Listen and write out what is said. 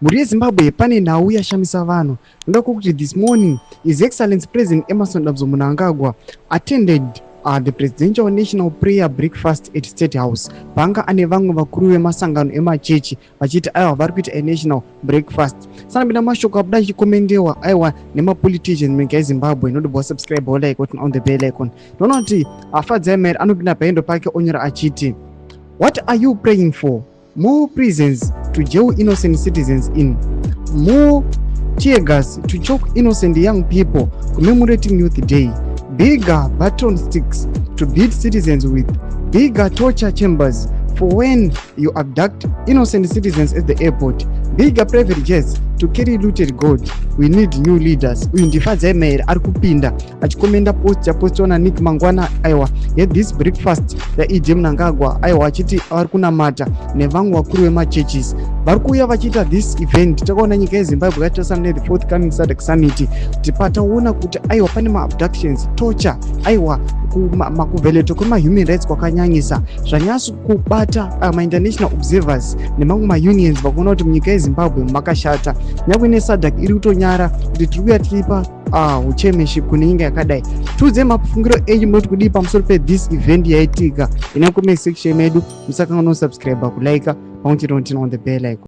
Mhuri yeZimbabwe, pane nhau yashamisa vanhu noda kwokuti this morning His Excellency President Emmerson Dambudzo Mnangagwa attended the Presidential National Prayer Breakfast at State House, panga ane vamwe vakuru vemasangano emachechi vachiti aiwa, vari kuita a national breakfast. Sanapinda mashoko abuda achikomendewa aiwa nemapolitician munyika yeZimbabwe. Inodobva subscribe, like, on the bell icon. Ndinoona kuti aFadzai Mahere anopinda paendo pake onyora achiti, "What are you praying for? More prisons to jail innocent citizens in, more tear gas to choke innocent young people commemorating Youth Day, bigger baton sticks to beat citizens with, bigger torture chambers for when you abduct innocent citizens at the airport, bigger private jets to carry looted gold. We need new leaders." Uyu ndiFadzai Mahere ari kupinda achikomenda post yapostiwa naNick Mangwana, aiwa, yethis breakfast yaED Mnangagwa, aiwa, achiti vari kunamata nevamwe vakuru vemachurches vari kuuya vachiita this event. Takaona nyika yeZimbabwe yakatasana nethe forthcoming SADC summit, kuti pataona kuti aiwa, pane maabductions, torture, aiwa, makuviolatewa kwemahuman rights kwakanyanyisa, zvanyatso kubata mainternational observers nemamwe maunions, vakuona kuti munyika yeZimbabwe makashata. Nyangwe neSADC iri kutonyara kuti tiri kuya tichipa uchairmanship kune nyika yakadai. Tiudze mafungiro enyu, munoti kudii pamusoro pethis event yaitika? Ina comment section medu. Musakanganwa kusubscribe, kulike, pamwe chete noturn on the bell icon.